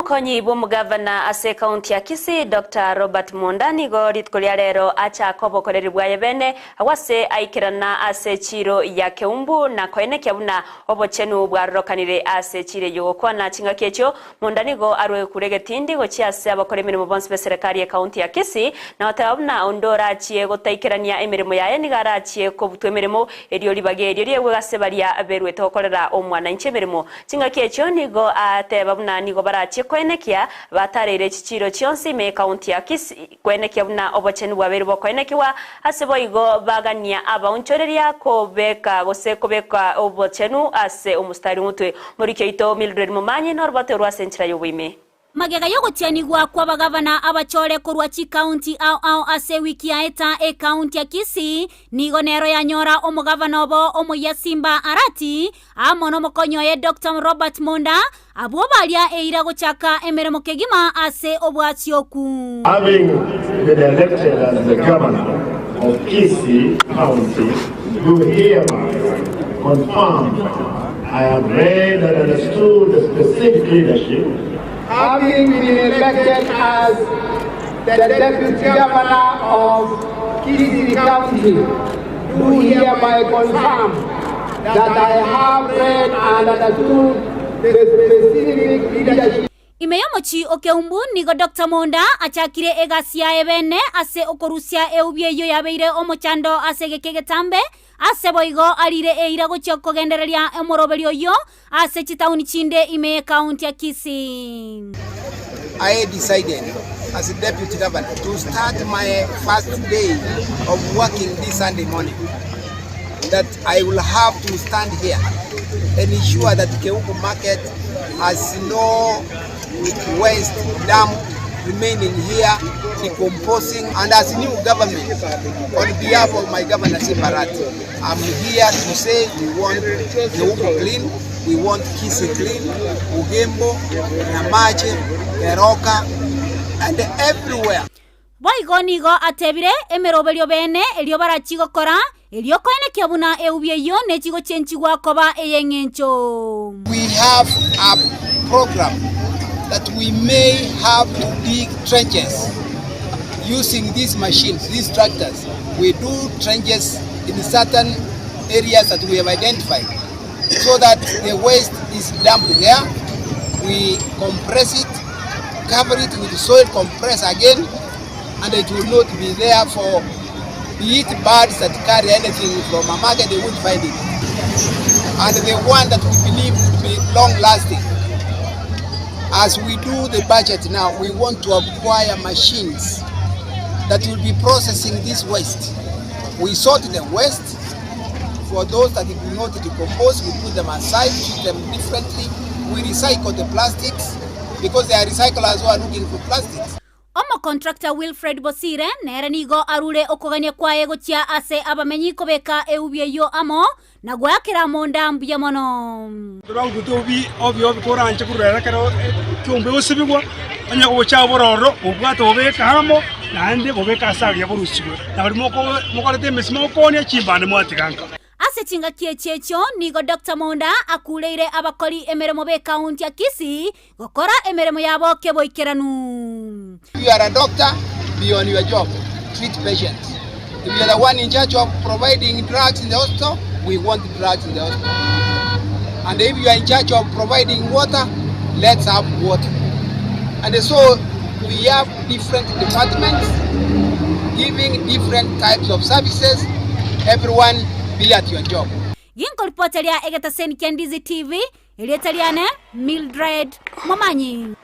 Omokonyi bw'omogavana ase ekaunti ya Kisii, Doctor Robert Monda nigo rituko ria rero achaka obokoreri bwaye bene agwo ase aikerana ase echiiro ya Keumbu na koenekia buna obochenu bwarorokanire ase echiiro eyio gokwana chingaki echio Monda nigo arwe kure egetindi gochia ase abakora emeremo bonsi b'eserekari y'ekaunti ya Kisii na goteba buna onde orachie gotaikerania emeremo yaye nigo arachie kobutwa emeremo erio ribaga erio riegwe ase baria berwete gokorera omwananchi emeremo Chingaki echio nigo ateba buna nigo barachie koenekia batareire chichiiro chionsi ime y'ekaunti ya Kisii koenekia buna obochenu bwabeire bokoenekigwa ase boigo bagania abaonchoreria kobeka gose kobeka obochenu ase omositari omotwe. Omoriki oito Mildred Momanyi norobate orwo ase enchera y'oboime. Magega y'ogotianigwa kw'abagavana abachore korwa chikaunti ao ao ase ewiki yaeta, ekaunti ya Kisii nigo nero yanyora omogavana obo omoyia Simba Arati amo nomokonyi oye Doctor Robert Monda, abwo baria eira gochaka emeremo kegima ase obwasioku. Having been elected as the Governor of Kisii County, do hereby confirm I have read and understood the specific leadership. Having been elected as the Deputy Governor of Kisii County, do hereby confirm that I have read and understood the specific leadership. Ime y'omochie o Keumbu nigo Doctor Monda achakire egasi yaye bene ase okorusia eubi eyio yabeire omochando ase egeka egetambe, ase boigo arire eira gochia kogendereria omoroberio oyio ase chitauni chinde ime y'ekaunti ya Kisii. I decided as deputy governor to start my first day of working this Sunday morning that I will have to stand here and ensure that Keumbu market has no waste dump remaining here decomposing and as new government on behalf of my governor Simba Arati I'm here to say we want Keumbu clean, we want Kisii clean, Bugembo, Nyamache, Keroka and everywhere. Boigo nigo atebire, Emeroberio beene erio barachie gokora, erio koenekia buna eubi eyio nechigochenchigwa koba ey'engencho. We have a program that we may have to dig trenches using these machines, these tractors. We do trenches in certain areas that we have identified so that the waste is dumped there. We compress it, cover it with soil, compress again, and it will not be there for be it birds that carry anything from a market, they won't find it. And the one that we believe would be long lasting. As we do the budget now, we want to acquire machines that will be processing this waste. We sort the waste. For those that do not decompose, we put them aside, treat them differently. We recycle the plastics because there are recyclers who are looking for plastics. Omocontractor Wilfred Bosire nere nigo arure okogania kwaye gochia ase abamenyi kobeka eubi eyio amo na goakera monda mbuya mono. Toragote obi obi obi koranche korwa ere ekero ekiombe egosibigwa, onye gocha bororo bobwate bobeke amo, naende bobeke ase aria borusigwe. Na baria moko mokorete emesii mokonia chimbande mwatiga nka. Ase chingaki echi echio nigo Doctor Monda akureire abakori emeremo b'ekaunti ya Kisii gokora emeremo yabo keboikeranu. If you are a doctor, be on your job, treat patients. If you are the one in charge of providing drugs in the hospital, we want drugs in the hospital. And if you are in charge of providing water, let's have water. And so we have different departments giving different types of services. Everyone be at your job. Ginkoripoteria egetaseni kia Ndizi TV, erieta riane Mildred Momanyi.